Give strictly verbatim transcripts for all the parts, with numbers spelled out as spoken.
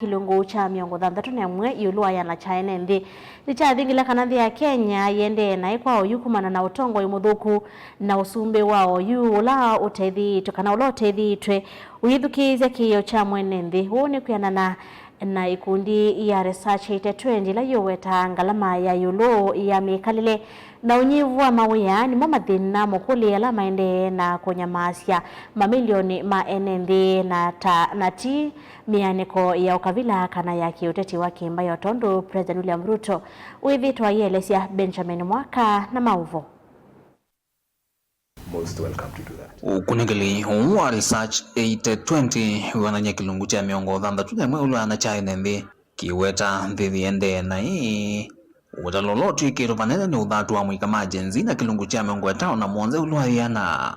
kĩlungu kya mĩongo thanthatũ na ĩmwe ĩũlũ wa ĩana kya ene nthĩ nĩkyathingile kana nthĩ ya Kenya yĩendee naĩ kwa oyu kumana na ũtongoi mũthũku na ũsumbĩ wa oyu ũla ũtethĩĩtwe, kana ũla ũtethĩĩtwe ũyĩthukĩĩsya kĩĩo kya mwene nthĩ. Ũu nĩ kwĩanana na ikundi ya Research eighty twenty, ĩla yĩũweta ngalama ya ĩũlũ ya mĩkalĩle na ũnyivu wa mawĩa nĩmo mathĩna mũkũlĩ ala maendee na kũnyamaasya mamilioni ma ene nthĩ, na ta, na ti mĩanĩko ya ũkavila kana ya kĩũteti wa kĩmbaĩ, o tondũ President William Ruto wĩthĩĩtwe aielesya. Benjamin Mwaka na maũvoo. Most welcome to do that. Ũkunĩkĩli ũũ wa Research eighty twenty wĩonany'a kĩlungu kya mĩongo thanthatũ na ĩmwe ĩũlũ wa ĩana kya ene nthĩ kĩweta nthĩ yĩendee naĩ. Ũtalo ũla ũtw'ĩkĩtwe vanene nĩ ũthatu wa amũika ma Gen Z na kĩlungu kya mĩongo ĩtano na mũonza ĩũlũ wa ĩana.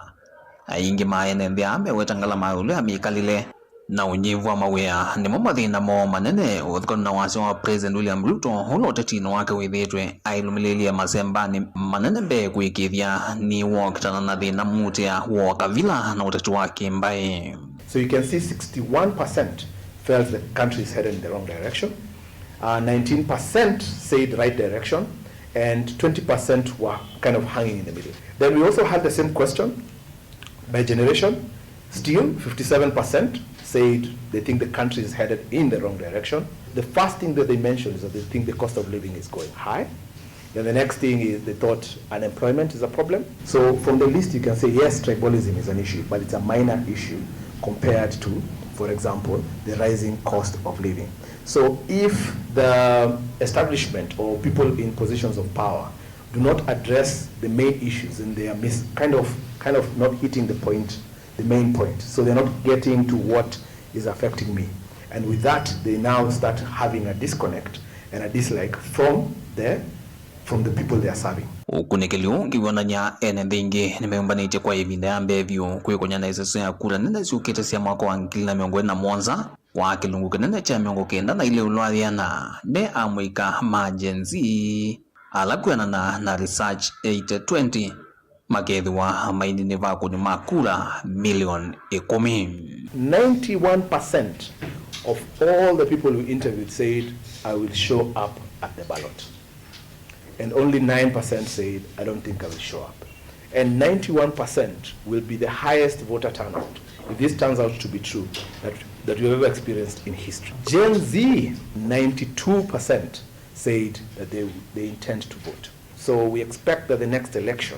Aingĩ ma ene nthĩ aa meweta ngalama ĩũlũ ya mĩkalĩle na ũnyivu wa mawĩa nĩmo mathĩna moo manene, ũthũkanu na wasya wa President William Ruto, ũla ũtetinĩ wake wĩthĩĩtwe ailũmĩlĩĩlye masembanĩ manene mbee kũĩkĩĩthya nĩwokitana na thĩna muutĩa wa ũkavila na ũteti wa kĩmbaĩ. So you can see sixty-one percent felt the country is headed in the wrong direction. Uh, nineteen percent said right direction, and twenty percent were kind of hanging in the middle. Then we also had the same question by generation. Still, fifty-seven percent said they think the country is headed in the wrong direction. The first thing that they mentioned is that they think the cost of living is going high. Then the next thing is they thought unemployment is a problem. So from the list, you can say, yes, tribalism is an issue, but it's a minor issue compared to, for example, the rising cost of living. So if the establishment or people in positions of power do not address the main issues, and they are mis-, kind of, kind of not hitting the point, the main point. So they're not getting to what is affecting me. And with that, they now start having a disconnect and a dislike from the, from the people they are serving. Ũkunĩkĩli ũũ ũngĩ wĩonany'a ene nthĩ ingĩ nĩmeũmbanĩtye kwa ĩvinda ya mbee vyũ kwĩkũny'a na ĩseso ya kura nene syũkĩte sya mwaka wa ngili na mĩongo ĩlĩ na mũonza, wa kĩlungu kĩnene kya mĩongo kenda na ilĩ ĩũlũ wa ĩana nĩ amũika ma Gen Z, ala kwĩanana na Research eighty twenty makethĩwa maininĩva akũni ma kura milioni ĩkũmi. Ninety-one percent of all the people we interviewed said, I will show up at the ballot. And only nine percent said, I don't think I will show up. And ninety-one percent will be the highest voter turnout if this turns out to be true that, that we have ever experienced in history. Gen Z, ninety-two percent said that they, they intend to vote. So we expect that the next election,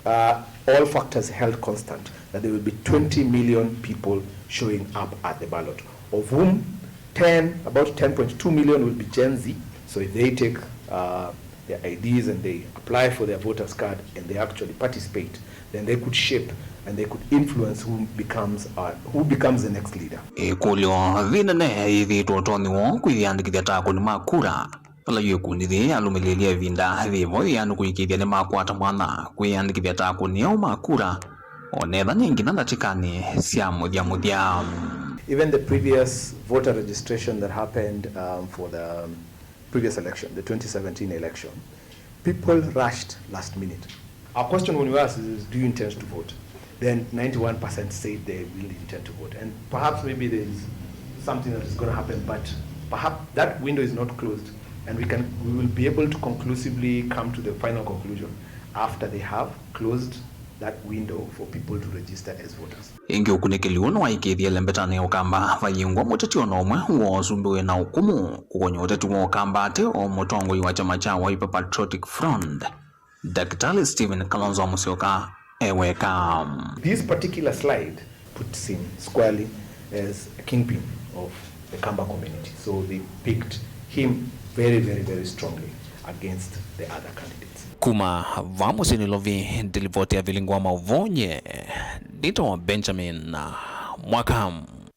uh, all factors held constant, that there will be twenty million people showing up at the ballot, of whom ten, about ten point two million will be Gen Z. So if they take, uh, their I Ds and they apply for their voters card and they actually participate, then they could shape and they could influence who becomes, uh, who becomes the next leader. Ĩkũlyo yĩnene yĩthĩĩtwe ũtonyi woo kwĩyĩandĩkĩthya ta akũni ma kura, vala yu ĩkundi yĩĩ yalũmĩlĩĩlye ĩvinda yĩvo yĩanu kũĩkĩĩthya nĩmakwata mwanya kwĩyĩandĩkĩthya ta akũni ao ma kura, o na ethĩwa nĩ nginya ndatĩkanĩ sya mũthya mũthya. Even the previous voter registration that happened, um, for the previous election, the twenty seventeen election, people rushed last minute. Our question when we asked is, do you intend to vote? Then ninety-one percent said they will intend to vote. And perhaps maybe there is something that is gonna happen, but perhaps that window is not closed, and we can, we will be able to conclusively come to the final conclusion after they have closed that window for people to register as voters. Ĩngĩ ũkunĩkĩli ũũ nĩwaĩkĩĩthye ĩlembetanĩ ya Ũkamba vayingwa mũteti o na ũmwe wa ũsumbĩ wĩ na ũkũmũ kũkony'a ũteti wa Ũkamba ate o mũtongoi wa kyama kya Wiper Patriotic Front, Daktari Stephen Kalonzo Musyoka e weka. This particular slide puts him squarely as a kingpin of the Kamba community. So they picked him very, very, very strongly against the other candidates. Kuma vaa mũsyĩ Nairobi, ndilivoti ya vilingi wa maũvoo nye, ndĩtawa Benjamin Mwaka.